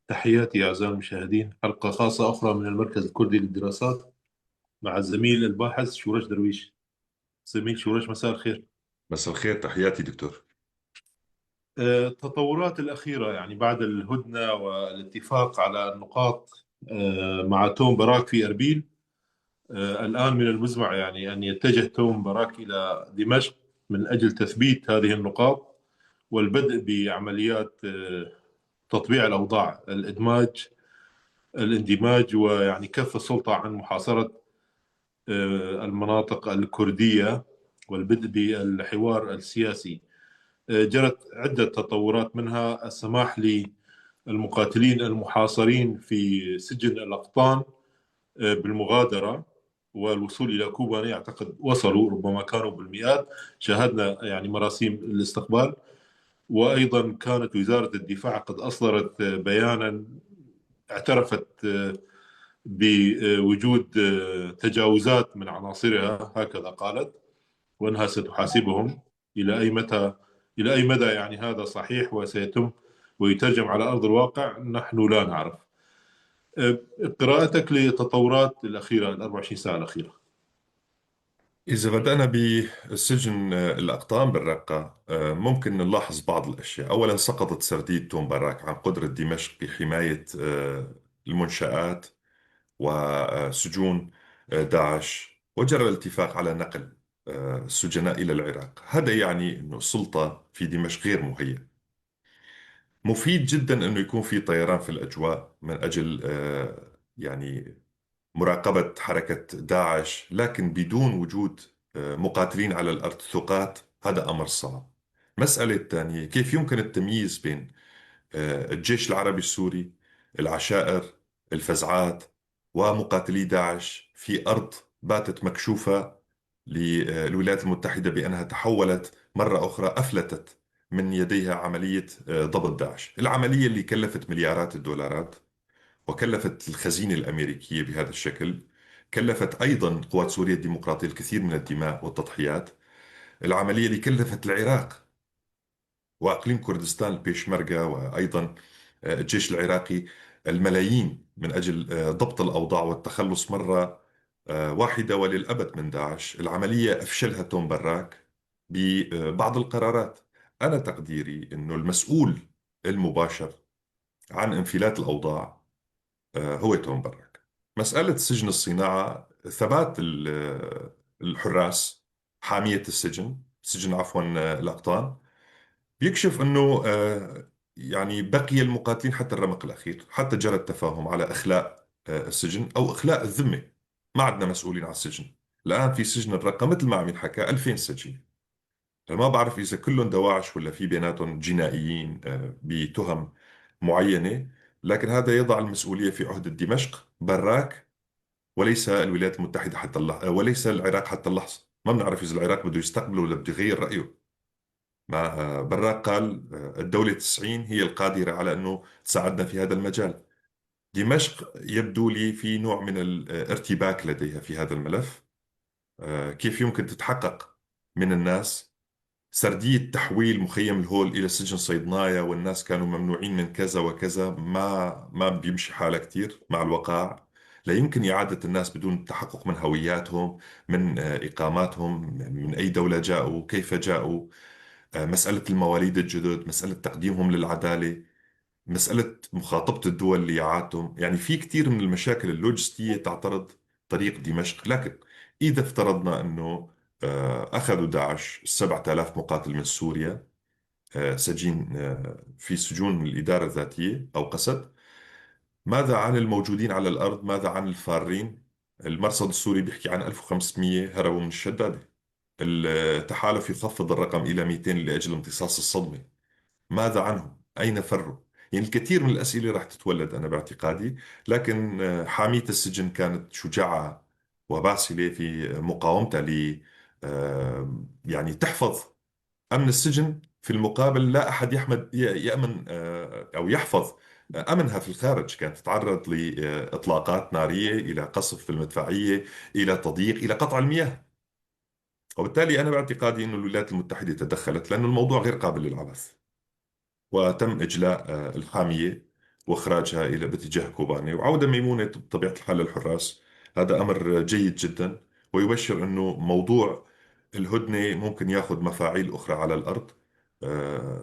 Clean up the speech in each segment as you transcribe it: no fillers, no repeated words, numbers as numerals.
تحياتي أعزائي المشاهدين، حلقة خاصة أخرى من المركز الكردي للدراسات مع الزميل الباحث شورش درويش. زميل شورش، مساء الخير. مساء الخير، تحياتي دكتور. التطورات الأخيرة يعني بعد الهدنة والاتفاق على النقاط مع توم باراك في أربيل، الآن من المزمع يعني أن يتجه توم باراك إلى دمشق من أجل تثبيت هذه النقاط والبدء بعمليات تطبيع الأوضاع، الإدماج، الاندماج، ويعني كف السلطة عن محاصرة المناطق الكردية والبدء بالحوار السياسي. جرت عدة تطورات، منها السماح للمقاتلين المحاصرين في سجن الأقطان بالمغادرة والوصول إلى كوباني. أعتقد وصلوا، ربما كانوا بالمئات، شاهدنا يعني مراسيم الاستقبال. وأيضا كانت وزارة الدفاع قد أصدرت بيانا اعترفت بوجود تجاوزات من عناصرها، هكذا قالت، وأنها ستحاسبهم. إلى أي متى، إلى أي مدى يعني هذا صحيح وسيتم ويترجم على أرض الواقع نحن لا نعرف. قراءتك للتطورات الأخيرة، ال 24 ساعة الأخيرة. إذا بدأنا بالسجن الأقطان بالرقة، ممكن نلاحظ بعض الأشياء. أولا، سقطت سردية توم باراك عن قدرة دمشق بحماية المنشآت وسجون داعش، وجرى الاتفاق على نقل السجناء إلى العراق. هذا يعني أن السلطة في دمشق غير مهيئة. مفيد جدا أنه يكون في طيران في الأجواء من أجل يعني مراقبة حركة داعش، لكن بدون وجود مقاتلين على الأرض ثقات هذا أمر صعب. المسألة الثانية، كيف يمكن التمييز بين الجيش العربي السوري، العشائر، الفزعات، ومقاتلي داعش في أرض باتت مكشوفة للولايات المتحدة بأنها تحولت مرة أخرى، أفلتت من يديها عملية ضبط داعش، العملية اللي كلفت مليارات الدولارات وكلفت الخزينة الأمريكية بهذا الشكل، كلفت أيضا قوات سوريا الديمقراطية الكثير من الدماء والتضحيات، العملية اللي كلفت العراق وأقليم كردستان البيشمركة وأيضا الجيش العراقي الملايين من أجل ضبط الأوضاع والتخلص مرة واحدة وللأبد من داعش. العملية أفشلها توم براك ببعض القرارات. أنا تقديري أنه المسؤول المباشر عن انفلات الأوضاع هو توم براك. مسألة سجن الصناعة، ثبات الحراس حامية السجن، سجن عفوا الأقطان، بيكشف أنه يعني بقي المقاتلين حتى الرمق الأخير، حتى جرى التفاهم على إخلاء السجن أو إخلاء الذمة. ما عندنا مسؤولين على السجن الآن. في سجن الرقة مثل ما عم ينحكى 2000 سجين، ما بعرف إذا كلهم دواعش ولا في بيناتهم جنائيين بتهم معينة، لكن هذا يضع المسؤولية في عهدة دمشق براك وليس الولايات المتحدة حتى اللحظة، وليس العراق حتى اللحظة. ما بنعرف إذا العراق بده يستقبله ولا بده يغير رأيه. ما براك قال الدولة 90 هي القادرة على أنه تساعدنا في هذا المجال. دمشق يبدو لي في نوع من الارتباك لديها في هذا الملف. كيف يمكن تتحقق من الناس سردية تحويل مخيم الهول إلى سجن صيدنايا والناس كانوا ممنوعين من كذا وكذا؟ ما بيمشي حالها كتير مع الوقائع. لا يمكن إعادة الناس بدون التحقق من هوياتهم، من إقاماتهم، من أي دولة جاءوا، كيف جاءوا، مسألة المواليد الجدد، مسألة تقديمهم للعدالة، مسألة مخاطبة الدول لإعادتهم. يعني في كتير من المشاكل اللوجستية تعترض طريق دمشق. لكن إذا افترضنا أنه أخذوا داعش 7000 مقاتل من سوريا، سجين في سجون الإدارة الذاتية أو قسد، ماذا عن الموجودين على الأرض؟ ماذا عن الفارين؟ المرصد السوري بيحكي عن 1500 هربوا من الشدادة، التحالف يخفض الرقم إلى 200 لأجل امتصاص الصدمة. ماذا عنهم؟ أين فروا؟ يعني الكثير من الأسئلة راح تتولد أنا باعتقادي. لكن حامية السجن كانت شجاعة وباسلة في مقاومتها ل يعني تحفظ أمن السجن. في المقابل لا أحد يحمد يأمن أو يحفظ أمنها في الخارج. كانت تتعرض لإطلاقات نارية، إلى قصف في المدفعية، إلى تضييق، إلى قطع المياه. وبالتالي أنا باعتقادي أن الولايات المتحدة تدخلت لأن الموضوع غير قابل للعبث، وتم إجلاء الحامية وإخراجها إلى باتجاه كوباني، وعودة ميمونة بطبيعة الحال للحراس. هذا أمر جيد جدا، ويبشر أنه موضوع الهدنة ممكن يأخذ مفاعيل أخرى على الأرض.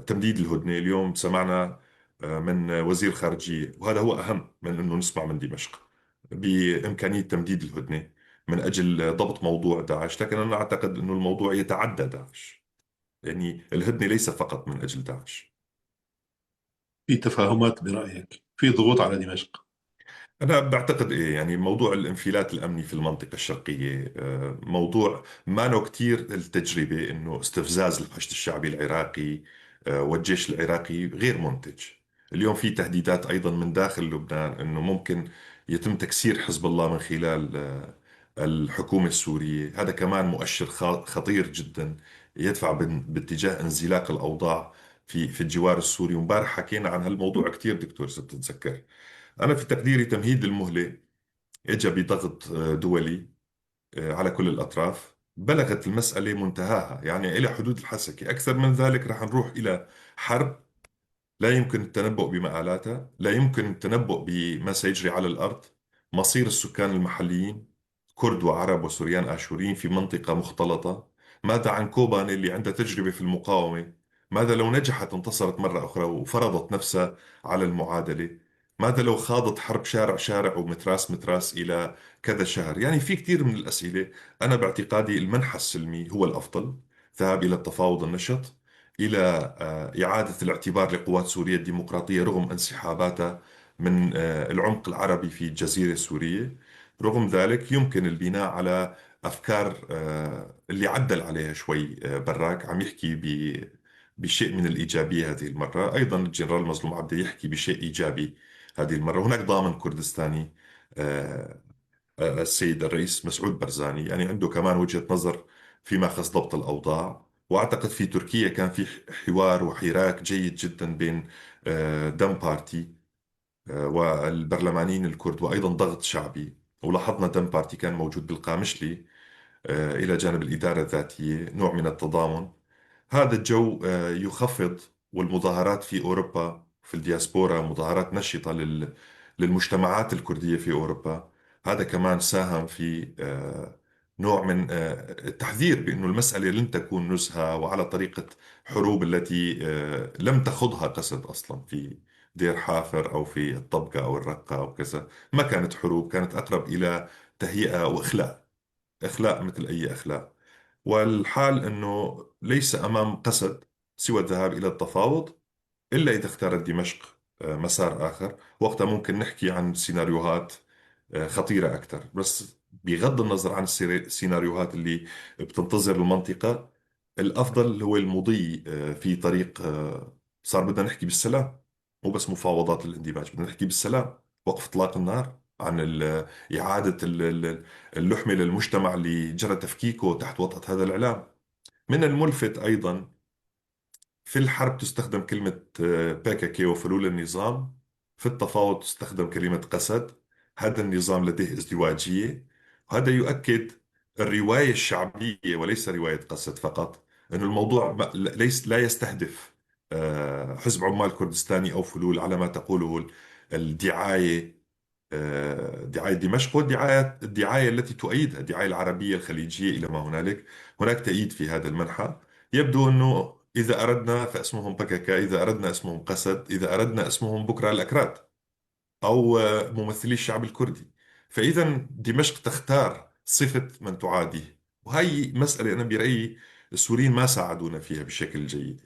تمديد الهدنة اليوم سمعنا من وزير الخارجية، وهذا هو أهم من أنه نسمع من دمشق، بإمكانية تمديد الهدنة من أجل ضبط موضوع داعش. لكن أنا أعتقد أنه الموضوع يتعدى داعش، يعني الهدنة ليس فقط من أجل داعش. في تفاهمات برأيك؟ في ضغوط على دمشق؟ أنا بعتقد إيه، يعني موضوع الانفلات الأمني في المنطقة الشرقية، موضوع ما كتير التجربة إنه استفزاز الحشد الشعبي العراقي والجيش العراقي غير منتج. اليوم في تهديدات أيضا من داخل لبنان إنه ممكن يتم تكسير حزب الله من خلال الحكومة السورية. هذا كمان مؤشر خطير جدا يدفع باتجاه انزلاق الأوضاع في الجوار السوري. ومبارح حكينا عن هالموضوع كتير دكتور إذا بتتذكر. أنا في تقديري تمهيد المهلة إجا بضغط دولي على كل الأطراف، بلغت المسألة منتهاها، يعني إلى حدود الحسكة. أكثر من ذلك رح نروح إلى حرب لا يمكن التنبؤ بمآلاتها، لا يمكن التنبؤ بما سيجري على الأرض، مصير السكان المحليين كرد وعرب وسوريان آشوريين في منطقة مختلطة. ماذا عن كوبان اللي عندها تجربة في المقاومة؟ ماذا لو نجحت انتصرت مرة أخرى وفرضت نفسها على المعادلة؟ ماذا لو خاضت حرب شارع شارع ومتراس متراس إلى كذا شهر؟ يعني في كثير من الأسئلة. أنا باعتقادي المنحى السلمي هو الأفضل، ذهاب إلى التفاوض النشط، إلى إعادة الاعتبار لقوات سوريا الديمقراطية رغم انسحاباتها من العمق العربي في الجزيرة السورية. رغم ذلك يمكن البناء على أفكار اللي عدل عليها شوي براك، عم يحكي بشيء من الإيجابية هذه المرة. أيضا الجنرال مظلوم عبدي يحكي بشيء إيجابي هذه المرة. هناك ضامن كردستاني السيد الرئيس مسعود برزاني، يعني عنده كمان وجهة نظر فيما خص ضبط الأوضاع. وأعتقد في تركيا كان في حوار وحراك جيد جدا بين دم بارتي والبرلمانيين الكرد، وأيضا ضغط شعبي. ولاحظنا دم بارتي كان موجود بالقامشلي إلى جانب الإدارة الذاتية، نوع من التضامن. هذا الجو يخفض. والمظاهرات في أوروبا في الدياسبورا مظاهرات نشطة للمجتمعات الكردية في أوروبا، هذا كمان ساهم في نوع من التحذير بأنه المسألة لن تكون نزهة وعلى طريقة حروب التي لم تخضها قسد أصلا في دير حافر أو في الطبقة أو الرقة أو كذا. ما كانت حروب، كانت أقرب إلى تهيئة وإخلاء، إخلاء مثل أي إخلاء. والحال أنه ليس أمام قسد سوى الذهاب إلى التفاوض، إلا إذا اختارت دمشق مسار آخر. وقتها ممكن نحكي عن سيناريوهات خطيرة أكثر. بس بغض النظر عن السيناريوهات اللي بتنتظر المنطقة، الأفضل هو المضي في طريق صار بدنا نحكي بالسلام، مو بس مفاوضات الاندماج، بدنا نحكي بالسلام، وقف إطلاق النار، عن إعادة اللحمة للمجتمع اللي جرى تفكيكه تحت وطأة هذا الإعلام. من الملفت أيضا في الحرب تستخدم كلمة باكاكي وفلول النظام، في التفاوض تستخدم كلمة قسد. هذا النظام لديه ازدواجية، وهذا يؤكد الرواية الشعبية وليس رواية قسد فقط، أن الموضوع ليس لا يستهدف حزب عمال كردستاني أو فلول على ما تقوله الدعاية، دعاية دمشق والدعاية الدعاية التي تؤيدها الدعاية العربية الخليجية إلى ما هنالك. هناك تأييد في هذا المنحى. يبدو أنه إذا أردنا فاسمهم بككا، إذا أردنا اسمهم قسد، إذا أردنا اسمهم بكرة الأكراد أو ممثلي الشعب الكردي. فإذا دمشق تختار صفة من تعاديه، وهي مسألة أنا برأيي السوريين ما ساعدونا فيها بشكل جيد،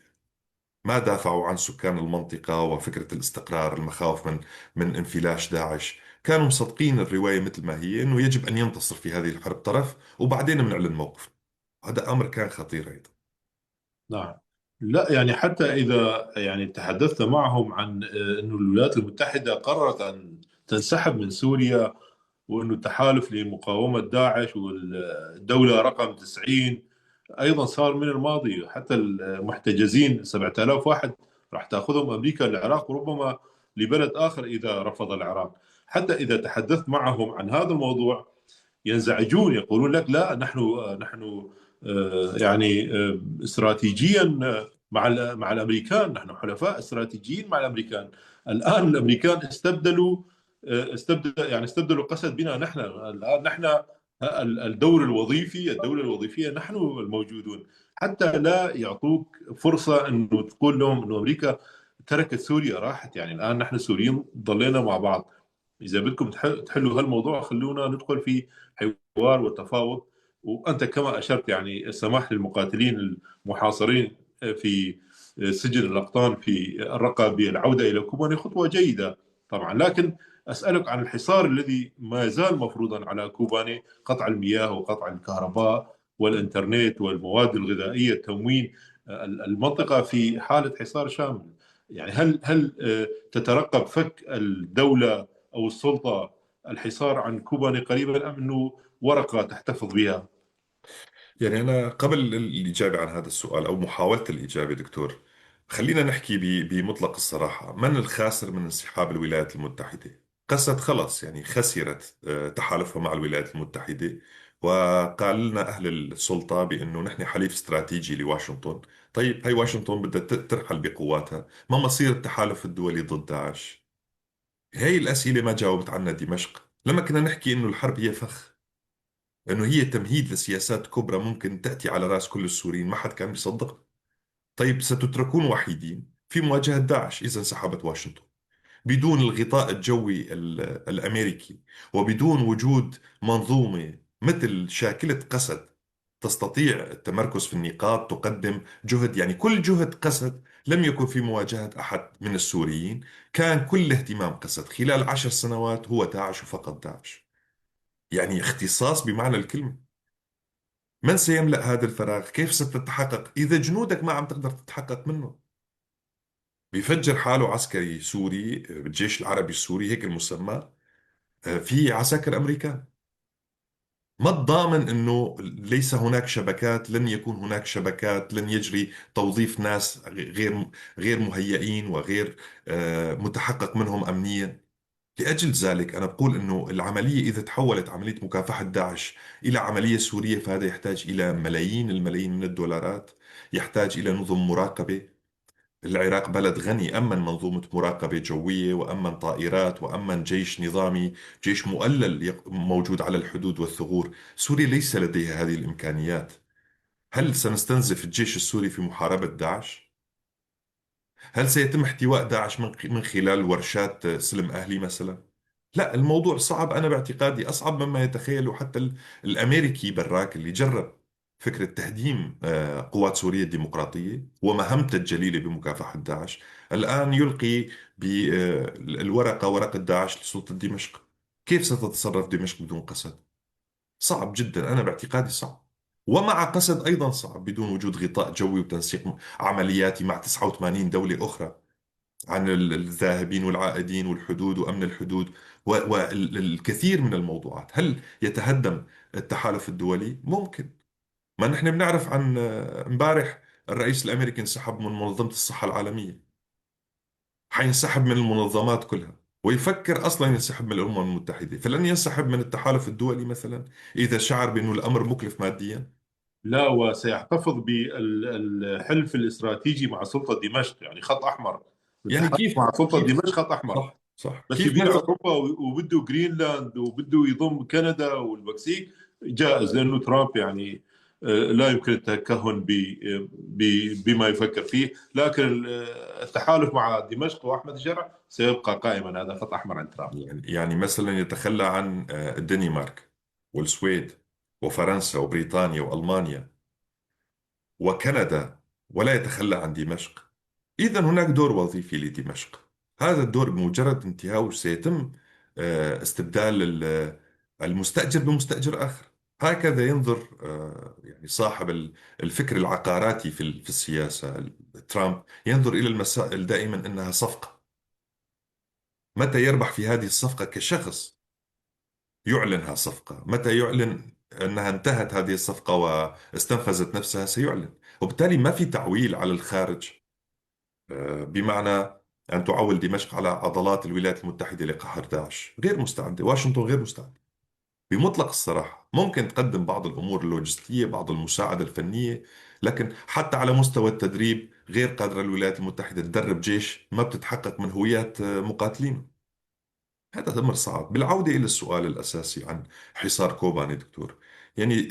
ما دافعوا عن سكان المنطقة وفكرة الاستقرار، المخاوف من انفلاش داعش. كانوا مصدقين الرواية مثل ما هي، أنه يجب أن ينتصر في هذه الحرب طرف وبعدين بنعلن موقف. هذا أمر كان خطير أيضا. نعم. لا يعني حتى إذا يعني تحدثت معهم عن أن الولايات المتحدة قررت أن تنسحب من سوريا، وأنه التحالف لمقاومة داعش والدولة رقم 90 أيضا صار من الماضي، حتى المحتجزين 7000 واحد راح تأخذهم أمريكا للعراق وربما لبلد آخر إذا رفض العراق. حتى إذا تحدثت معهم عن هذا الموضوع ينزعجون، يقولون لك لا، نحن يعني استراتيجيا مع الامريكان، نحن حلفاء استراتيجيين مع الامريكان. الآن الأمريكان استبدلوا قسد بنا نحن. الآن نحن الدور الوظيفي، الدولة الوظيفية نحن الموجودون، حتى لا يعطوك فرصة أنه تقول لهم أنه أمريكا تركت سوريا راحت. يعني الآن نحن السوريين ضلينا مع بعض، إذا بدكم تحلوا هالموضوع خلونا ندخل في حوار وتفاوض. وأنت كما أشرت يعني السماح للمقاتلين المحاصرين في سجن الأقطان في الرقة بالعودة إلى كوباني خطوة جيدة طبعا، لكن أسألك عن الحصار الذي ما زال مفروضا على كوباني، قطع المياه وقطع الكهرباء والإنترنت والمواد الغذائية، التموين، المنطقة في حالة حصار شامل. يعني هل تترقب فك الدولة أو السلطة الحصار عن كوباني قريبا أم أنه ورقة تحتفظ بها؟ يعني أنا قبل الإجابة عن هذا السؤال أو محاولة الإجابة دكتور، خلينا نحكي بمطلق الصراحة، من الخاسر من انسحاب الولايات المتحدة؟ قسد خلص يعني خسرت تحالفها مع الولايات المتحدة، وقال لنا أهل السلطة بأنه نحن حليف استراتيجي لواشنطن. طيب هي واشنطن بدها ترحل بقواتها، ما مصير التحالف الدولي ضد داعش؟ هي الأسئلة ما جاوبت عنها دمشق لما كنا نحكي أنه الحرب هي فخ، أنه هي تمهيد لسياسات كبرى ممكن تأتي على رأس كل السوريين، ما حد كان بيصدق. طيب ستتركون وحيدين في مواجهة داعش إذا انسحبت واشنطن، بدون الغطاء الجوي الأمريكي، وبدون وجود منظومة مثل شاكلة قسد تستطيع التمركز في النقاط، تقدم جهد. يعني كل جهد قسد لم يكن في مواجهة أحد من السوريين، كان كل اهتمام قسد خلال 10 سنوات هو داعش وفقط داعش، يعني اختصاص بمعنى الكلمة. من سيملأ هذا الفراغ؟ كيف ستتحقق إذا جنودك ما عم تقدر تتحقق منه؟ بيفجر حاله عسكري سوري بالجيش العربي السوري هيك المسمى في عساكر أمريكان. ما الضامن أنه ليس هناك شبكات، لن يكون هناك شبكات، لن يجري توظيف ناس غير مهيئين وغير متحقق منهم أمنيا؟ لأجل ذلك أنا بقول أنه العملية إذا تحولت عملية مكافحة داعش إلى عملية سورية فهذا يحتاج إلى ملايين الملايين من الدولارات، يحتاج إلى نظم مراقبة. العراق بلد غني، أمن منظومة مراقبة جوية وأمن طائرات وأمن جيش نظامي، جيش مؤلل موجود على الحدود والثغور. سوريا ليس لديها هذه الإمكانيات. هل سنستنزف الجيش السوري في محاربة داعش؟ هل سيتم احتواء داعش من خلال ورشات سلم أهلي مثلا؟ لا، الموضوع صعب، أنا باعتقادي أصعب مما يتخيله حتى الأمريكي براك اللي جرب فكرة تهديم قوات سوريا الديمقراطية ومهمته الجليلة بمكافحة داعش. الآن يلقي بالورقة، ورقة داعش لسلطة دمشق. كيف ستتصرف دمشق بدون قسد؟ صعب جدا، أنا باعتقادي صعب، ومع قسد أيضا صعب بدون وجود غطاء جوي وتنسيق عملياتي مع 89 دولة أخرى عن الذاهبين والعائدين والحدود وأمن الحدود والكثير من الموضوعات. هل يتهدم التحالف الدولي؟ ممكن. ما نحن بنعرف عن امبارح الرئيس الأمريكي انسحب من منظمة الصحة العالمية، حينسحب من المنظمات كلها، ويفكر أصلا ينسحب من الأمم المتحدة، فلن ينسحب من التحالف الدولي مثلا إذا شعر بأنه الأمر مكلف ماديا. لا، وسيحتفظ بالحلف الاستراتيجي مع سلطة دمشق، يعني خط أحمر. يعني كيف مع سلطة كيف دمشق خط أحمر. صح، صح. بس كيف يبيع مثلا أوروبا وبده جرينلاند وبده يضم كندا والمكسيك جائز، لأنه ترامب لا يمكن التكهن بما يفكر فيه، لكن التحالف مع دمشق وأحمد الشرع سيبقى قائما، هذا خط أحمر عند ترامب. يعني مثلا يتخلى عن الدنمارك والسويد وفرنسا وبريطانيا وألمانيا وكندا، ولا يتخلى عن دمشق. إذن هناك دور وظيفي لدمشق، هذا الدور بمجرد انتهائه سيتم استبدال المستأجر بمستأجر آخر. هكذا ينظر صاحب الفكر العقاراتي في السياسة ترامب، ينظر إلى المسائل دائما أنها صفقة. متى يربح في هذه الصفقة كشخص يعلنها صفقة، متى يعلن أنها انتهت هذه الصفقة واستنفذت نفسها سيعلن. وبالتالي ما في تعويل على الخارج، بمعنى أن تعول دمشق على عضلات الولايات المتحدة لقهر داعش. غير مستعدة، واشنطن غير مستعدة بمطلق الصراحة. ممكن تقدم بعض الأمور اللوجستية، بعض المساعدة الفنية، لكن حتى على مستوى التدريب غير قادرة الولايات المتحدة تدرب جيش ما بتتحقق من هويات مقاتلينه. هذا أمر صعب. بالعودة إلى السؤال الأساسي عن حصار كوباني دكتور، يعني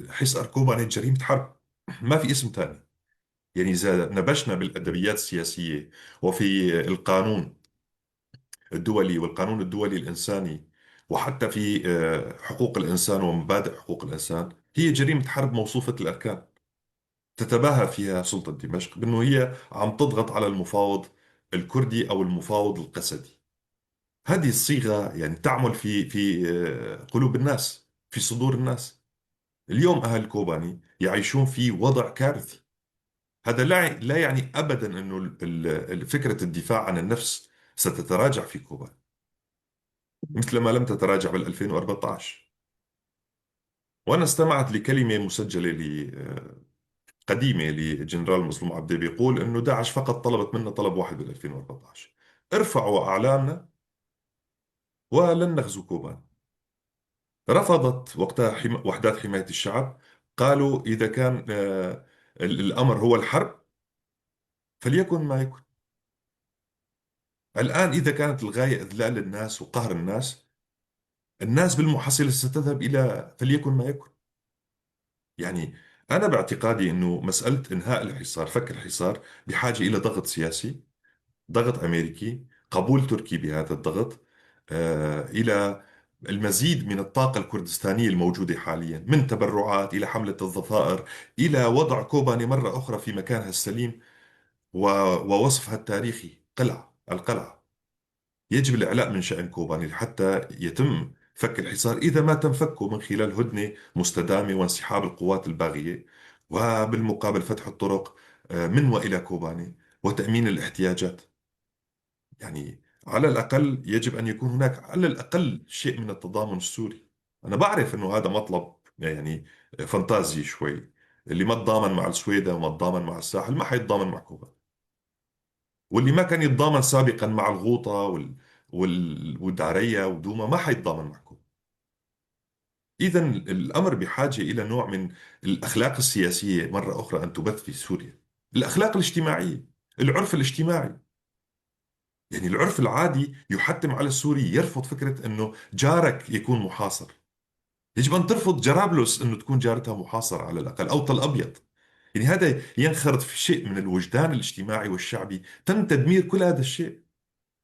حصار كوباني جريمة حرب، ما في اسم ثاني. يعني إذا نبشنا بالأدبيات السياسية وفي القانون الدولي والقانون الدولي الإنساني وحتى في حقوق الإنسان ومبادئ حقوق الإنسان، هي جريمة حرب موصوفة الأركان تتباهى فيها سلطة دمشق بأنه هي عم تضغط على المفاوض الكردي أو المفاوض القسدي. هذه الصيغة يعني تعمل في قلوب الناس، في صدور الناس. اليوم أهل كوباني يعيشون في وضع كارثي. هذا لا يعني أبدا أنه فكرة الدفاع عن النفس ستتراجع في كوباني مثل ما لم تتراجع بال2014. وأنا استمعت لكلمة مسجلة قديمة لجنرال مظلوم عبدي بيقول أنه داعش فقط طلبت منا طلب واحد بال2014، ارفعوا أعلامنا ولن نغزو كوباني. رفضت وقتها وحدات حماية الشعب، قالوا إذا كان الأمر هو الحرب فليكن ما يكن. الآن إذا كانت الغاية إذلال الناس وقهر الناس، الناس بالمحصلة ستذهب إلى فليكن ما يكن. يعني أنا باعتقادي أنه مسألة إنهاء الحصار، فك الحصار، بحاجة إلى ضغط سياسي، ضغط أمريكي، قبول تركي بهذا الضغط، إلى المزيد من الطاقة الكردستانية الموجودة حاليا من تبرعات إلى حملة الضفائر إلى وضع كوباني مرة أخرى في مكانها السليم ووصفها التاريخي قلعة، القلعة. يجب الإعلاء من شأن كوباني حتى يتم فك الحصار، إذا ما تم فكه من خلال هدنة مستدامة وانسحاب القوات الباغية، وبالمقابل فتح الطرق من وإلى كوباني وتأمين الاحتياجات. يعني على الأقل يجب أن يكون هناك على الأقل شيء من التضامن السوري. أنا بعرف أنه هذا مطلب يعني فانتازي شوي، اللي ما تضامن مع السويدة وما تضامن مع الساحل ما حيتضامن مع كوبا، واللي ما كان يتضامن سابقا مع الغوطة والدارية ودوما ما حيتضامن مع كوبا. إذن الأمر بحاجة إلى نوع من الأخلاق السياسية مرة أخرى أن تبث في سوريا، الأخلاق الاجتماعية، العرف الاجتماعي. يعني العرف العادي يحتم على السوري يرفض فكرة أنه جارك يكون محاصر. يجب أن ترفض جرابلس أنه تكون جارتها محاصرة على الأقل، أو تل أبيض. يعني هذا ينخرط في شيء من الوجدان الاجتماعي والشعبي. تم تدمير كل هذا الشيء.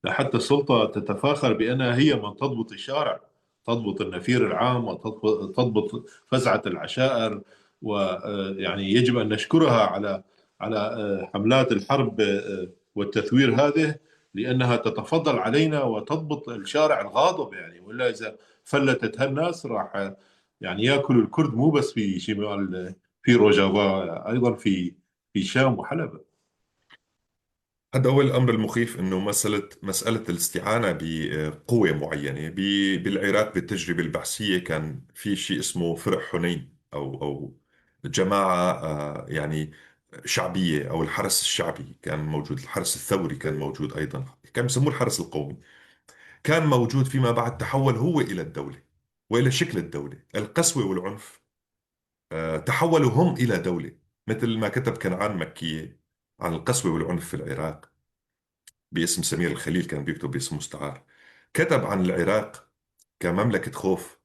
حتى السلطة تتفاخر بأنها هي من تضبط الشارع، تضبط النفير العام وتضبط فزعة العشائر، ويعني يجب أن نشكرها على حملات الحرب والتثوير هذه، لأنها تتفضل علينا وتضبط الشارع الغاضب. يعني ولا إذا فلتت هالناس راح يعني ياكلوا الكرد، مو بس في شمال في روجافا، أيضا في الشام وحلب. هذا هو الأمر المخيف، أنه مسألة الاستعانة بقوة معينة. بالعراق بالتجربة البعثية كان في شيء اسمه فرع حنين أو جماعة يعني شعبية، أو الحرس الشعبي كان موجود، الحرس الثوري كان موجود أيضا، كان بيسموه الحرس القومي، كان موجود. فيما بعد تحول هو إلى الدولة وإلى شكل الدولة، القسوة والعنف تحولوا هم إلى دولة، مثل ما كتب كنعان مكية عن القسوة والعنف في العراق باسم سمير الخليل، كان بيكتب باسم مستعار، كتب عن العراق كمملكة خوف،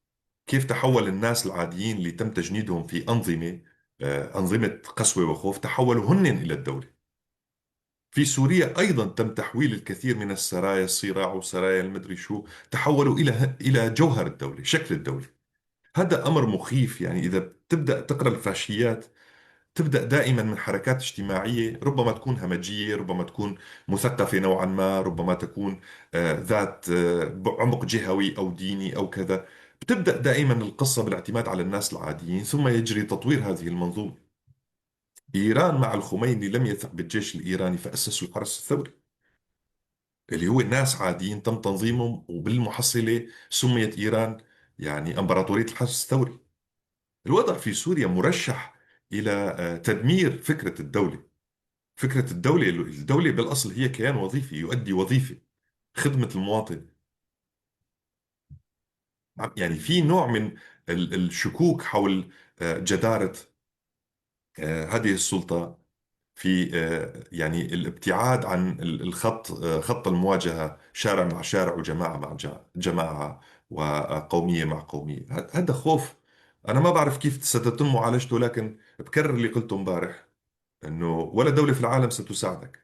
كيف تحول الناس العاديين اللي تم تجنيدهم في أنظمة قسوة وخوف تحولوا هن إلى الدولة. في سوريا أيضا تم تحويل الكثير من السرايا، الصراع وسرايا المدري شو، تحولوا إلى جوهر الدولة، شكل الدولة. هذا أمر مخيف. يعني إذا بتبدأ تقرأ الفاشيات تبدأ دائما من حركات اجتماعية، ربما تكون همجية، ربما تكون مثقفة نوعا ما، ربما تكون ذات عمق جهوي أو ديني أو كذا. بتبدأ دائما القصة بالاعتماد على الناس العاديين، ثم يجري تطوير هذه المنظومة. إيران مع الخميني لم يثق بالجيش الإيراني فأسسوا الحرس الثوري، اللي هو ناس عاديين تم تنظيمهم، وبالمحصلة سميت إيران يعني إمبراطورية الحرس الثوري. الوضع في سوريا مرشح إلى تدمير فكرة الدولة. فكرة الدولة، الدولة بالأصل هي كيان وظيفي يؤدي وظيفة خدمة المواطن. يعني في نوع من الشكوك حول جدارة هذه السلطة في يعني الابتعاد عن الخط، خط المواجهة، شارع مع شارع وجماعة مع جماعة وقومية مع قومية. هذا خوف أنا ما بعرف كيف ستتم معالجته، لكن بكرر اللي قلته امبارح أنه ولا دولة في العالم ستساعدك.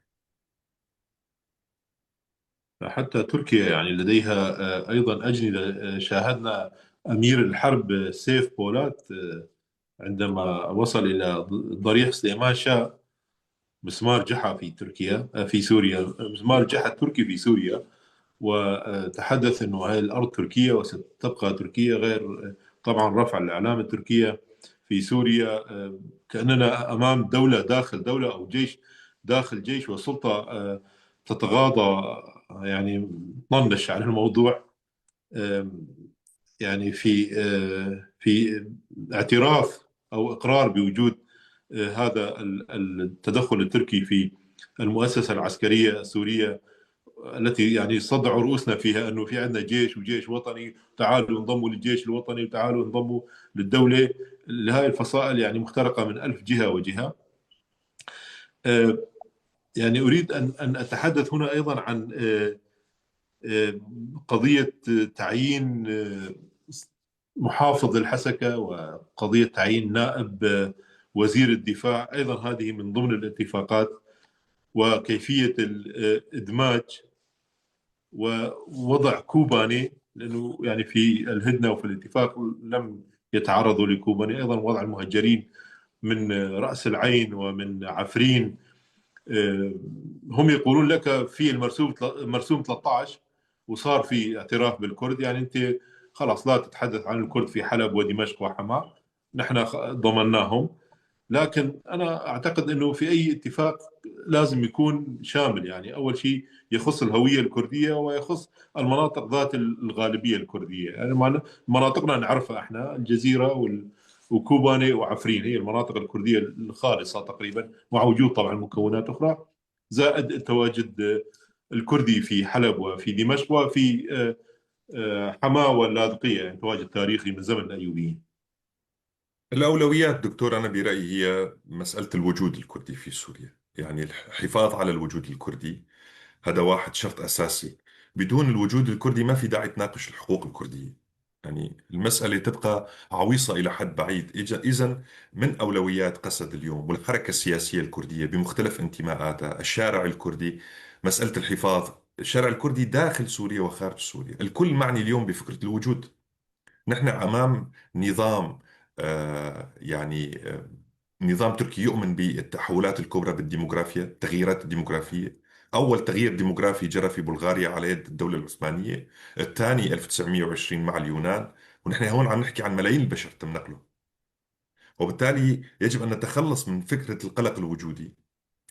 حتى تركيا يعني لديها أيضا أجندة. شاهدنا أمير الحرب سيف بولات عندما وصل إلى ضريح سليمان شاه، مسمار جحا في تركيا، في سوريا، مسمار جحا التركي في سوريا، وتحدث أنه هذه الأرض تركية وستبقى تركيا، غير طبعا رفع الإعلام التركية في سوريا، كأننا أمام دولة داخل دولة أو جيش داخل جيش، وسلطة تتغاضى يعني طنش عن الموضوع، يعني في اعتراف أو إقرار بوجود هذا التدخل التركي في المؤسسة العسكرية السورية التي يعني صدعوا رؤوسنا فيها أنه في عندنا جيش وجيش وطني، تعالوا انضموا للجيش الوطني وتعالوا انضموا للدولة. لهذه الفصائل يعني مخترقة من 1000 جهة وجهة. يعني أريد أن أتحدث هنا أيضا عن قضية تعيين محافظ الحسكة وقضية تعيين نائب وزير الدفاع، أيضا هذه من ضمن الاتفاقات، وكيفية الإدماج ووضع كوباني، لأنه يعني في الهدنة وفي الاتفاق لم يتعرضوا لكوباني، أيضا وضع المهجرين من رأس العين ومن عفرين. هم يقولون لك في المرسوم مرسوم 13 وصار في اعتراف بالكرد، يعني أنت خلاص لا تتحدث عن الكرد في حلب ودمشق وحماة، نحن ضمناهم. لكن أنا أعتقد أنه في أي اتفاق لازم يكون شامل، يعني أول شيء يخص الهوية الكردية ويخص المناطق ذات الغالبية الكردية، يعني مناطقنا نعرفها احنا، الجزيرة وكوباني وعفرين هي المناطق الكردية الخالصة تقريبا، مع وجود طبعا مكونات أخرى، زائد التواجد الكردي في حلب وفي دمشق وفي حماة واللاذقية، يعني تواجد تاريخي من زمن الأيوبيين. الأولويات دكتور أنا برأيي هي مسألة الوجود الكردي في سوريا، يعني الحفاظ على الوجود الكردي هذا واحد شرط أساسي. بدون الوجود الكردي ما في داعي تناقش الحقوق الكردية، يعني المسألة تبقى عويصة إلى حد بعيد. إذن من أولويات قسد اليوم والحركة السياسية الكردية بمختلف انتماءاتها، الشارع الكردي، مسألة الحفاظ، الشارع الكردي داخل سوريا وخارج سوريا، الكل معني اليوم بفكرة الوجود. نحن أمام نظام يعني نظام تركي يؤمن بالتحولات الكبرى بالديموغرافيا، التغييرات الديموغرافية. أول تغيير ديموغرافي جرى في بلغاريا على يد الدولة العثمانية، الثاني 1920 مع اليونان، ونحن هون عم نحكي عن ملايين البشر تم نقله. وبالتالي يجب أن نتخلص من فكرة القلق الوجودي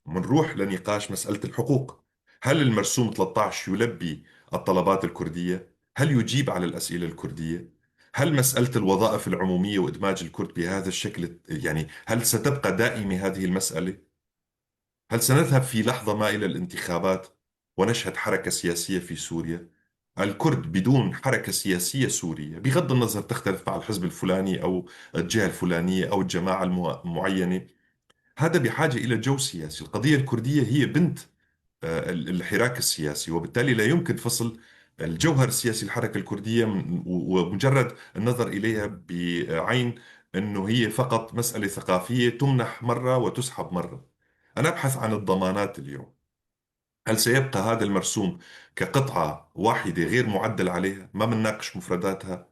ونروح لنقاش مسألة الحقوق. هل المرسوم 13 يلبي الطلبات الكردية؟ هل يجيب على الأسئلة الكردية؟ هل مسألة الوظائف العمومية وإدماج الكرد بهذا الشكل، يعني هل ستبقى دائمة هذه المسألة؟ هل سنذهب في لحظة ما إلى الانتخابات ونشهد حركة سياسية في سوريا؟ الكرد بدون حركة سياسية سورية، بغض النظر تختلف مع الحزب الفلاني أو الجهة الفلانية أو الجماعة المعينة، هذا بحاجة إلى جو سياسي. القضية الكردية هي بنت الحراك السياسي، وبالتالي لا يمكن فصل الجوهر السياسي للحركة الكردية ومجرد النظر إليها بعين أنه هي فقط مسألة ثقافية تمنح مرة وتسحب مرة. أنا أبحث عن الضمانات اليوم. هل سيبقى هذا المرسوم كقطعة واحدة غير معدل عليها؟ ما بنناقش مفرداتها،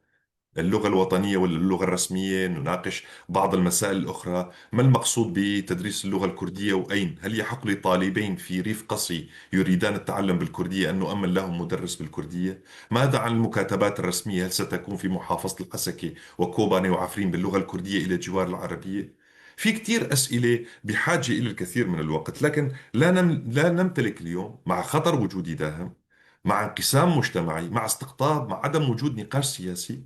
اللغة الوطنية ولا اللغة الرسمية، نناقش بعض المسائل الأخرى. ما المقصود بتدريس اللغة الكردية وأين؟ هل يحق لطالبين في ريف قصي يريدان التعلم بالكردية أن نؤمن لهم مدرس بالكردية؟ ماذا عن المكاتبات الرسمية؟ هل ستكون في محافظة الحسكة وكوباني وعفرين باللغة الكردية إلى جوار العربية؟ في كتير أسئلة بحاجة إلى الكثير من الوقت، لكن لا نمتلك اليوم، مع خطر وجودي داهم، مع انقسام مجتمعي، مع استقطاب، مع عدم وجود نقاش سياسي.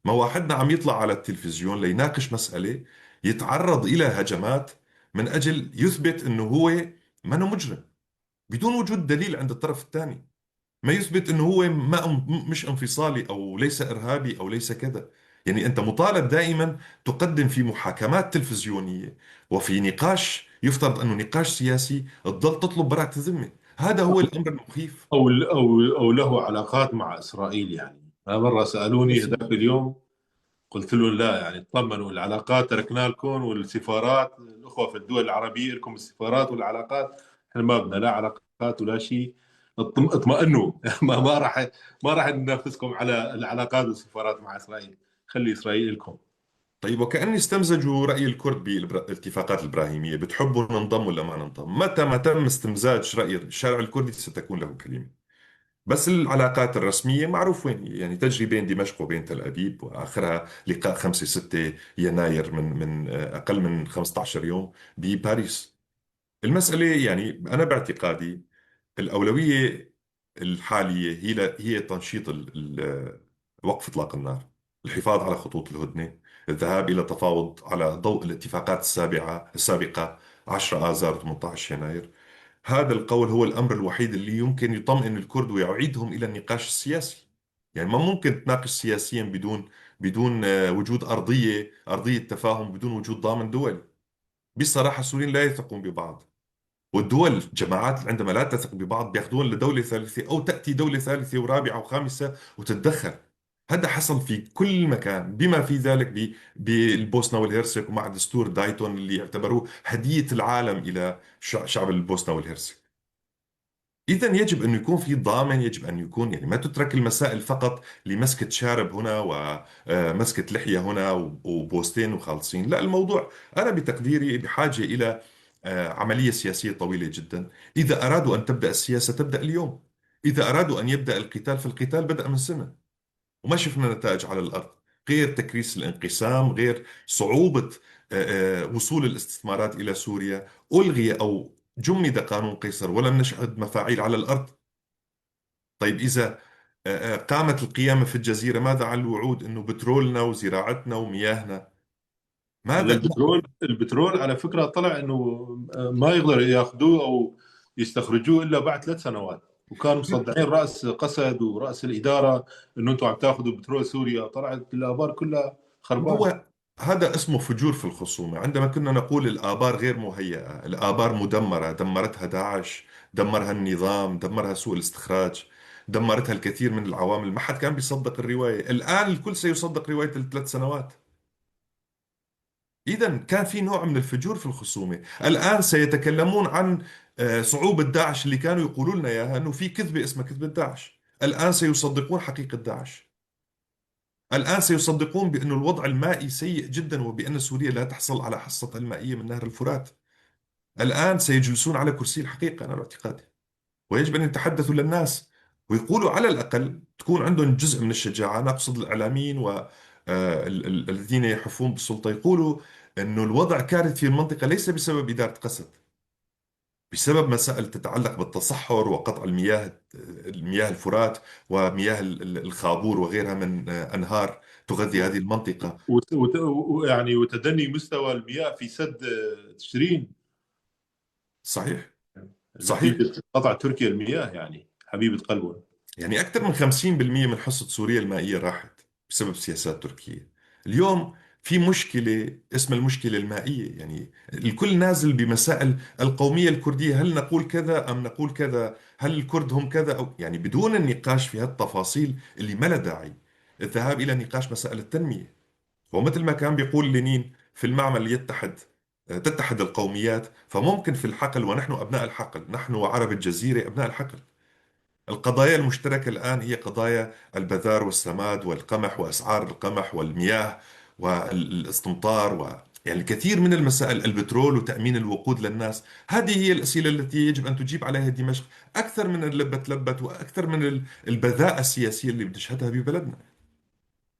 ما واحدنا عم يطلع على التلفزيون ليناقش مسألة يتعرض إلى هجمات من أجل يثبت أنه هو منه مجرم بدون وجود دليل عند الطرف الثاني، ما يثبت أنه هو ما مش انفصالي أو ليس إرهابي أو ليس كذا. يعني أنت مطالب دائما تقدم في محاكمات تلفزيونية وفي نقاش يفترض أنه نقاش سياسي تظل تطلب براءة الذمة. هذا هو الأمر المخيف. أو له علاقات مع إسرائيل. يعني أنا مرة سألوني هذاك اليوم قلت لهم لا، يعني اطمنوا، العلاقات تركنا لكم، والسفارات الأخوة في الدول العربية لكم السفارات والعلاقات، احنا ما بدنا لا علاقات ولا شيء، اطمئنوا. ما راح ننافسكم على العلاقات والسفارات مع إسرائيل، خلي إسرائيل لكم. طيب، وكأن استمزجوا رأي الكرد بالاتفاقات الإبراهيمية، بتحبوا ننضم ولا ما ننضم؟ متى ما تم استمزاج رأي الشارع الكردي ستكون له كلمة. بس العلاقات الرسمية معروف وين هي، يعني تجري بين دمشق وبين تل أبيب، وآخرها لقاء 5-6 يناير من أقل من 15 يوم بباريس. المسألة يعني أنا باعتقادي الأولوية الحالية هي تنشيط وقف إطلاق النار، الحفاظ على خطوط الهدنة، الذهاب إلى تفاوض على ضوء الاتفاقات السابقة 10 آذار 18 يناير. هذا القول هو الأمر الوحيد اللي يمكن يطمئن الكرد ويعيدهم إلى النقاش السياسي. يعني ما ممكن تناقش سياسيا بدون وجود أرضية تفاهم، بدون وجود ضامن دولي. بصراحة السوريين لا يثقون ببعض، والدول جماعات عندما لا تثق ببعض بياخذون لدولة ثالثة أو تأتي دولة ثالثة ورابعة وخامسة وتتدخل. هذا حصل في كل مكان، بما في ذلك بالبوسنة والهرسك ومع دستور دايتون اللي اعتبروه هدية العالم إلى شعب البوسنة والهرسك. إذا يجب أن يكون في ضامن، يجب أن يكون يعني ما تترك المسائل فقط لمسكة شارب هنا ومسكة لحية هنا وبوستين وخالصين. لا، الموضوع أنا بتقديري بحاجة إلى عملية سياسية طويلة جدا. إذا أرادوا أن تبدأ السياسة تبدأ اليوم، إذا أرادوا أن يبدأ القتال فالقتال بدأ من سنة وما شفنا نتائج على الأرض غير تكريس الانقسام، غير صعوبة وصول الاستثمارات إلى سوريا. ألغي أو جمد قانون قيصر ولم نشهد مفاعيل على الأرض. طيب إذا قامت القيامة في الجزيرة، ماذا عن الوعود أنه بترولنا وزراعتنا ومياهنا؟ ماذا؟ البترول على فكرة طلع أنه ما يقدر ياخذوه أو يستخرجوه إلا بعد 3 سنوات، وكانوا مصدعين رأس قسد ورأس الإدارة أنه أنتم عم تاخذوا بترول سوريا، طلعت الآبار كلها خربانة. هو هذا اسمه فجور في الخصومة. عندما كنا نقول الآبار غير مهيئة، الآبار مدمرة، دمرتها داعش، دمرها النظام، دمرها سوء الاستخراج، دمرتها الكثير من العوامل، ما حد كان بيصدق الرواية. الآن الكل سيصدق رواية ال3 سنوات. إذا كان في نوع من الفجور في الخصومة. الآن سيتكلمون عن صعوبة داعش اللي كانوا يقولوا لنا إياها أنه في كذبة اسمها كذبة داعش. الآن سيصدقون حقيقة داعش. الآن سيصدقون بأن الوضع المائي سيء جدا وبأن سوريا لا تحصل على حصتها المائية من نهر الفرات. الآن سيجلسون على كرسي الحقيقة أنا باعتقادي، ويجب أن يتحدثوا للناس ويقولوا على الأقل تكون عندهم جزء من الشجاعة. أنا أقصد الإعلاميين الذين يحفون بالسلطة، يقولوا أنه الوضع كارثي في المنطقة ليس بسبب إدارة قسد، بسبب مسائل تتعلق بالتصحر وقطع المياه الفرات ومياه الخابور وغيرها من أنهار تغذي هذه المنطقة. وتدني مستوى المياه في سد تشرين. صحيح. نتيجة قطع تركيا المياه، حبيبة قلبهم. أكثر من 50% من حصة سوريا المائية راحت بسبب سياسات تركيا. اليوم في مشكلة اسمها المشكلة المائية، الكل نازل بمسائل القومية الكردية، هل نقول كذا أم نقول كذا، هل الكرد هم كذا أو بدون النقاش في هالتفاصيل اللي ما لها داعي، الذهاب إلى نقاش مسائل التنمية. ومثل ما كان بيقول لينين في المعمل تتحد القوميات، فممكن في الحقل، ونحن أبناء الحقل، نحن وعرب الجزيرة أبناء الحقل. القضايا المشتركة الآن هي قضايا البذار والسماد والقمح وأسعار القمح والمياه والاستمطار الكثير من المسائل، البترول وتأمين الوقود للناس. هذه هي الأسئلة التي يجب أن تجيب عليها دمشق أكثر من اللبت لبت وأكثر من البذاءة السياسية اللي بنشهدها ببلدنا.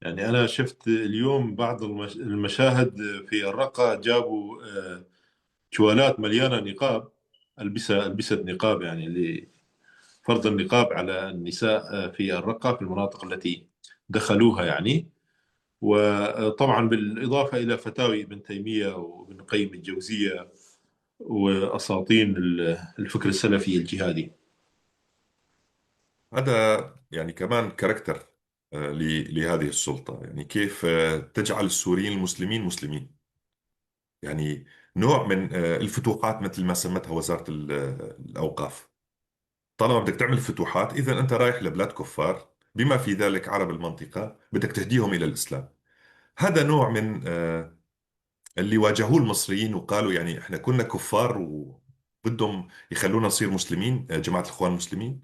أنا شفت اليوم بعض المشاهد في الرقة، جابوا شوالات مليانة نقاب، ألبسة نقاب، لفرض النقاب على النساء في الرقة في المناطق التي دخلوها. وطبعا بالإضافة إلى فتاوي ابن تيمية وابن قيم الجوزية وأساطين الفكر السلفي الجهادي. هذا كمان character لهذه السلطة. يعني كيف تجعل السوريين المسلمين مسلمين، يعني نوع من الفتوحات مثل ما سمتها وزارة الأوقاف. طالما بدك تعمل فتوحات إذا أنت رايح لبلاد كفار بما في ذلك عرب المنطقة، بدك تهديهم إلى الإسلام. هذا نوع من اللي واجهوه المصريين وقالوا يعني إحنا كنا كفار وبدهم يخلونا نصير مسلمين، جماعة الإخوان المسلمين.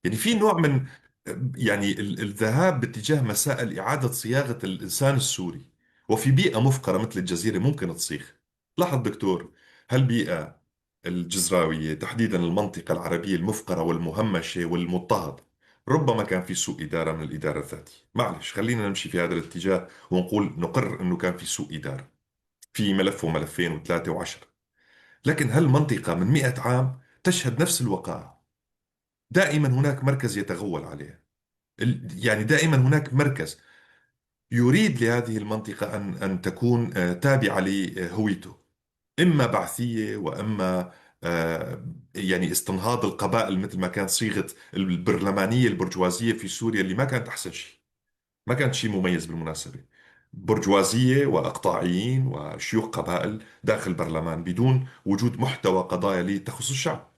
يعني في نوع من يعني الذهاب باتجاه مسائل إعادة صياغة الإنسان السوري، وفي بيئة مفقرة مثل الجزيرة ممكن تصيغ. لاحظ دكتور، هالبيئة الجزراوية تحديدا المنطقة العربية المفقرة والمهمشة والمضطهدة، ربما كان في سوء إدارة من الإدارة الذاتية. معلش خلينا نمشي في هذا الاتجاه ونقول نقر أنه كان في سوء إدارة في ملف وملفين وثلاثة وعشرة، لكن هالمنطقة من 100 عام تشهد نفس الوقائع. دائما هناك مركز يتغول عليها، يعني دائما هناك مركز يريد لهذه المنطقة أن تكون تابعة لهويته، إما بعثية وإما يعني استنهاض القبائل مثل ما كان صيغة البرلمانية البرجوازية في سوريا اللي ما كانت أحسن شيء، ما كانت شيء مميز بالمناسبة، برجوازية وإقطاعيين وشيوخ قبائل داخل البرلمان بدون وجود محتوى قضايا لي تخص الشعب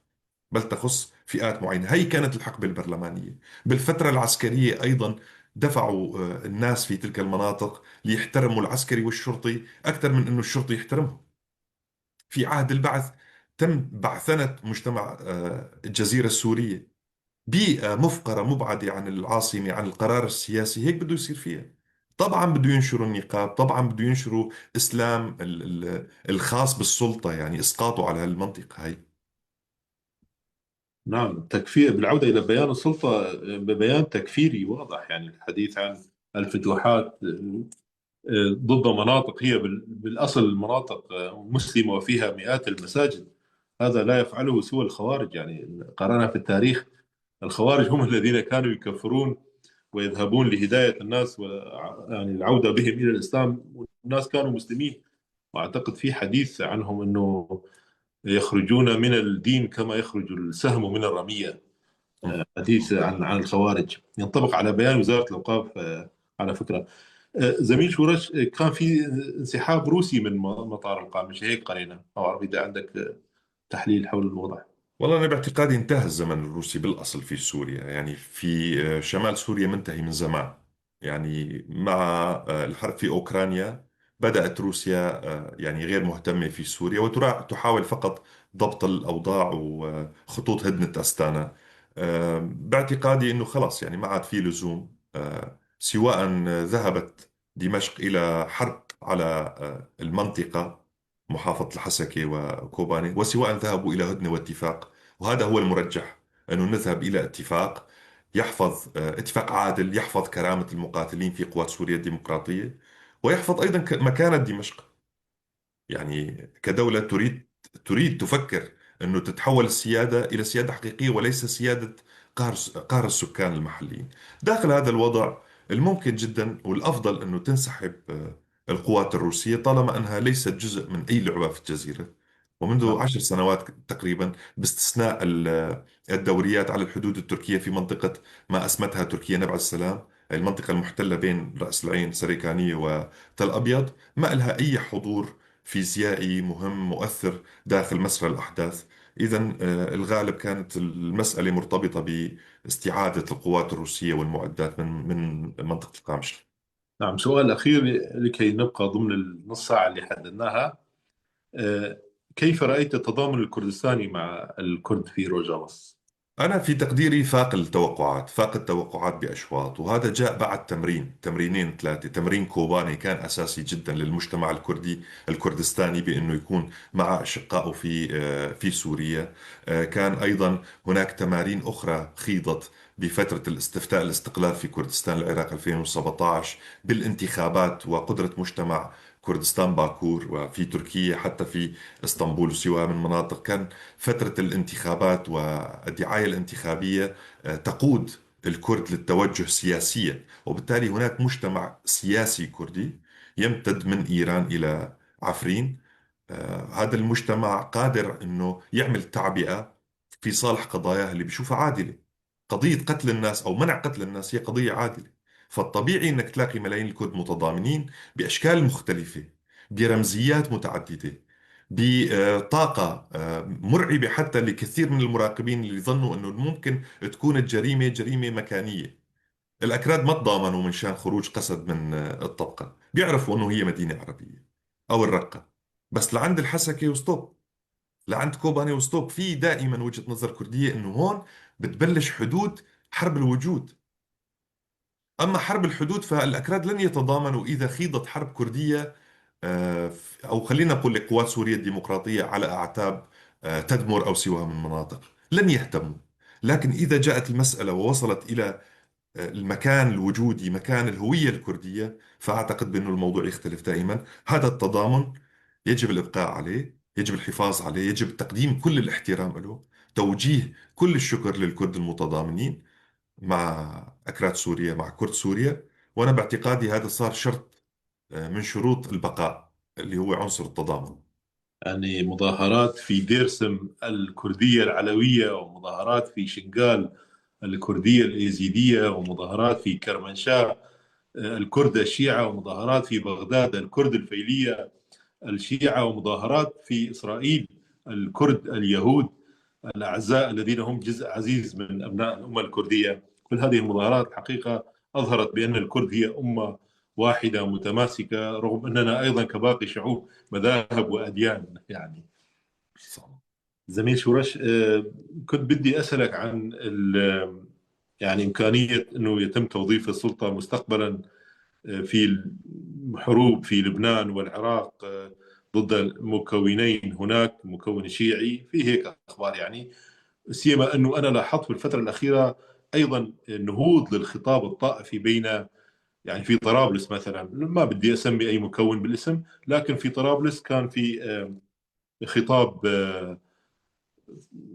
بل تخص فئات معينة. هي كانت الحقبة البرلمانية. بالفترة العسكرية أيضا دفعوا الناس في تلك المناطق ليحترموا العسكري والشرطي أكثر من أنه الشرطي يحترمهم. في عهد البعث تم بعثنة مجتمع الجزيرة السورية، بيئة مفقرة مبعدة عن العاصمة عن القرار السياسي، هيك بده يصير فيها. طبعا بده ينشروا النقاب، طبعا بده ينشروا إسلام الخاص بالسلطة، يعني إسقاطه على هالمنطقة هاي. نعم، التكفير بالعودة إلى بيان السلطة، بيان تكفيري واضح، يعني الحديث عن الفتوحات ضد مناطق هي بالأصل مناطق مسلمة وفيها مئات المساجد، هذا لا يفعله سوى الخوارج. يعني قرأنا في التاريخ الخوارج هم الذين كانوا يكفرون ويذهبون لهداية الناس يعني العودة بهم إلى الإسلام، والناس كانوا مسلمين. وأعتقد في حديث عنهم أنه يخرجون من الدين كما يخرج السهم من الرمية، حديث عن الخوارج ينطبق على بيان وزارة الأوقاف. على فكرة زميل شورش، كان في انسحاب روسي من مطار القامشلي، هيك قرينا، أو أعرف إذا عندك تحليل حول الوضع. والله أنا باعتقادي انتهى الزمن الروسي بالأصل في سوريا، يعني في شمال سوريا منتهي من زمان. يعني مع الحرب في أوكرانيا بدأت روسيا يعني غير مهتمة في سوريا وتحاول فقط ضبط الأوضاع وخطوط هدنة أستانا. باعتقادي أنه خلاص يعني ما عاد في لزوم، سواء ذهبت دمشق إلى حرب على المنطقة محافظة الحسكة وكوباني، وسواء ذهبوا إلى هدنة واتفاق، وهذا هو المرجح أنه نذهب إلى اتفاق يحفظ، اتفاق عادل يحفظ كرامة المقاتلين في قوات سوريا الديمقراطية، ويحفظ أيضا مكانة دمشق، يعني كدولة تريد تفكر أنه تتحول السيادة إلى سيادة حقيقية وليس سيادة قهر السكان المحليين. داخل هذا الوضع الممكن جدا والأفضل أنه تنسحب القوات الروسية طالما أنها ليست جزء من أي لعبة في الجزيرة، ومنذ 10 سنوات تقريبا باستثناء الدوريات على الحدود التركية في منطقة ما أسمتها تركيا نبع السلام، المنطقة المحتلة بين رأس العين سريكانية وتل أبيض، ما لها أي حضور فيزيائي مهم مؤثر داخل مسار الأحداث. إذن الغالب كانت المسألة مرتبطة باستعادة القوات الروسية والمعدات من منطقة القامشلي. نعم، سؤال أخير لكي نبقى ضمن النص ساعة اللي حددناها، كيف رأيت التضامن الكردستاني مع الكرد في روجافا؟ أنا في تقديري فاق التوقعات، فاق التوقعات بأشواط، وهذا جاء بعد تمرينين ثلاثة. تمرين كوباني كان أساسي جدا للمجتمع الكردي الكردستاني بأنه يكون مع أشقائه في سوريا. كان أيضا هناك تمارين أخرى خيضت بفترة الاستفتاء الاستقلال في كردستان العراق 2017 بالانتخابات وقدرة مجتمع كردستان باكور، وفي تركيا حتى في اسطنبول وسواها من مناطق. كان فترة الانتخابات والدعاية الانتخابية تقود الكرد للتوجه سياسيا، وبالتالي هناك مجتمع سياسي كردي يمتد من إيران إلى عفرين. هذا المجتمع قادر أنه يعمل تعبئة في صالح قضاياه اللي بيشوفها عادلة. قضية قتل الناس أو منع قتل الناس هي قضية عادلة. فالطبيعي أنك تلاقي ملايين الكرد متضامنين بأشكال مختلفة، برمزيات متعددة، بطاقة مرعبة حتى لكثير من المراقبين اللي ظنوا أنه ممكن تكون الجريمة جريمة مكانية. الأكراد ما تضامنوا من شان خروج قسد من الطبقة، بيعرفوا أنه هي مدينة عربية أو الرقة، بس لعند الحسكة و stop، لعند كوباني و stop. في دائما وجهة نظر كردية أنه هون بتبلش حدود حرب الوجود. أما حرب الحدود فالأكراد لن يتضامنوا إذا خيضت حرب كردية، أو خلينا نقول لقوات سوريا الديمقراطية على أعتاب تدمر أو سواها من مناطق، لن يهتموا. لكن إذا جاءت المسألة ووصلت إلى المكان الوجودي، مكان الهوية الكردية، فأعتقد بأنه الموضوع يختلف دائما. هذا التضامن يجب الإبقاء عليه، يجب الحفاظ عليه، يجب تقديم كل الاحترام له، توجيه كل الشكر للكرد المتضامنين مع أكراد سوريا، مع كرد سوريا. وأنا باعتقادي هذا صار شرط من شروط البقاء اللي هو عنصر التضامن. يعني مظاهرات في ديرسم الكردية العلوية، ومظاهرات في شنغال الكردية الإيزيدية، ومظاهرات في كرمنشاه الكرد الشيعة، ومظاهرات في بغداد الكرد الفيلية الشيعة، ومظاهرات في إسرائيل الكرد اليهود الأعزاء الذين هم جزء عزيز من أبناء الأمة الكردية. كل هذه المظاهرات حقيقة أظهرت بأن الكرد هي أمة واحدة متماسكة، رغم أننا أيضا كباقي شعوب مذاهب وأديان. يعني زميل شورش، كنت بدي أسألك عن يعني إمكانية أنه يتم توظيف السلطة مستقبلا في الحروب في لبنان والعراق ضد المكونين هناك، مكون شيعي، في هيك أخبار يعني، سيما أنه أنا لاحظت في الفترة الأخيرة أيضا نهوض للخطاب الطائفي بين، يعني في طرابلس مثلا، ما بدي أسمي أي مكون بالاسم، لكن في طرابلس كان في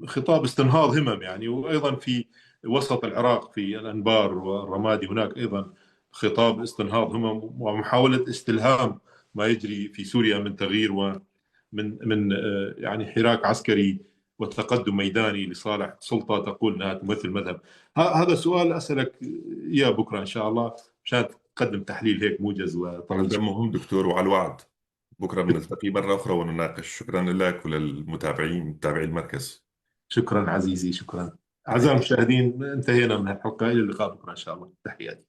خطاب استنهاض همم يعني، وأيضا في وسط العراق في الأنبار والرمادي هناك أيضا خطاب استنهاض همم ومحاولة استلهام ما يجري في سوريا من تغيير ومن من يعني حراك عسكري وتقدم ميداني لصالح سلطة تقول أنها تمثل مذهب. هذا سؤال أسألك إياه بكرة إن شاء الله مشان تقدم تحليل هيك موجز وطويل. هذا مهم دكتور، وعلى الوعد بكرة بنلتقي مرة أخرى ونناقش. شكرا لك وللمتابعين متابعي المركز. شكرا عزيزي، شكرا. أعزائي المشاهدين، انتهينا من الحلقة، إلى اللقاء بكرة إن شاء الله. تحياتي.